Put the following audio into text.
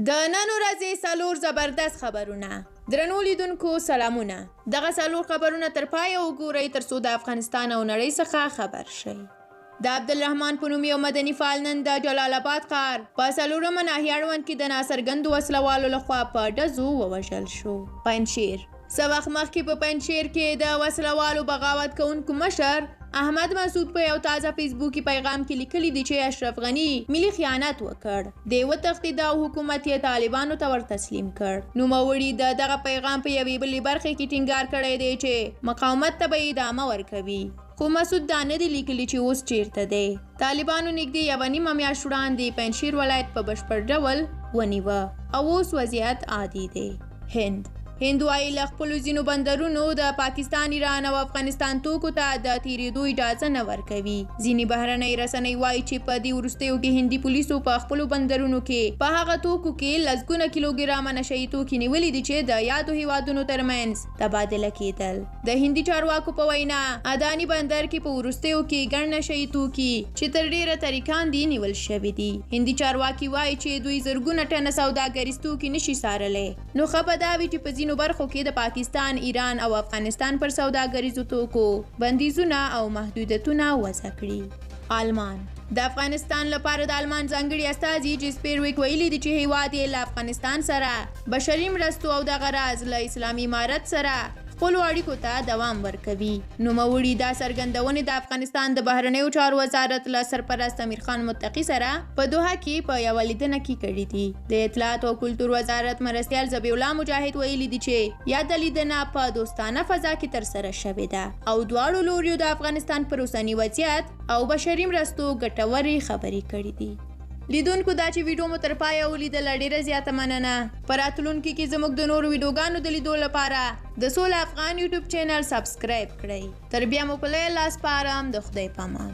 د نن ورځې څلور زبردست خبرونه. درنو لیدونکو سلامونه. دغه څلور خبرونه تر پایه وګورئ ترڅو د افغانستان او نړۍ څخه خبر شئ. د عبدالرحمن په نوم یو مدني فعال نن د جلال اباد ښار په څلورمه ناحیه اړوند کې د ناڅرګندو وسلوالو لخوا په ډزو ووژل شو. پنجشیر څه وخت مخکې په پنجشیر کې د وسلوالو بغاوت کوونکو مشر احمد مسعود په یو تازه فیسبوکي پیغام کې لیکلي دي چې اشرف غني ملي خیانت وکړ، دی وتښتېده او حکومت یې طالبانو ته ور تسلیم کړ. نوموړي د دغه پیغام په یوې بلې برخې کې ټینګار کړی دی چې مقاومت ته به ادامه ورکوي. خو مسعود دا نه دي لیکلي چې اوس چیرته دی. طالبانو نږدې یوه نیمه میاشت وړاندې پنجشیر ولایت په بشپړ ډول ونیوه او اوس وضعیت عادي دی. هند هند وايي له خپلو ځینو بندرونو د پاکستان، ایران او افغانستان توکو ته د تیریدو اجازه نه ورکوي. ځینې بهرنۍ رسنۍ وايي چې په دې وروستیو کې هندي پولیسو په خپلو بندرونو کې په هغه توکو کې لسګونه کیلوګرامه نشه یي توکي نیولي دي چې د یادو هیوادونو ترمنځ تبادله کیدل. د هندي چارواکو په وینا، اداني بندر کې په وروستیو کې ګڼ نشه یي توکي چې تر ډېره تریکان دي نیول شوي دي. هندي چارواکي وايي چې دوی زرګونه ټنه سوداګریز توکي نشي څارلی، نو ښه به دا وي چې په ځینو برخو کې د پاکستان، ایران او افغانستان پر سوداګریزو توکو بندیزونه او محدودیتونه وضع کړي. آلمان د افغانستان لپاره د آلمان ځانګړي استازي جیسپیر ویک ویلي دي چې هیواد یې له افغانستان سره بشري مرستو او دغه راز له اسلامي امارت سره خپلو اړیکو ته دوام ورکوي. نوموړي دا څرګندونې د افغانستان د بهرنیو چارو وزارت له سرپرست امیرخان متقي سره په دوحه کې په یوه لیدنه کې کړې دي. د اطلاعاتو او کلتور وزارت مرستیال ذبیح الله مجاهد ویلي دي چې یاده لیدنه په دوستانه فضا کې ترسره شوې ده او دواړو لوریو د افغانستان پر اوسني وضعیت او بشري مرستو ګټورې خبرې کړې دي. لیدونکو دا چې ویډیو مو تر پایه ولیدله ډیره زیاته مننه. په راتلونکي کې زموږ د نورو ویډیوګانو د لیدو لپاره د سوله افغان یوټیوب چینل سبسکرایب کړئ. تر بیا مو په لوی الله سپارم، د خدای پامان.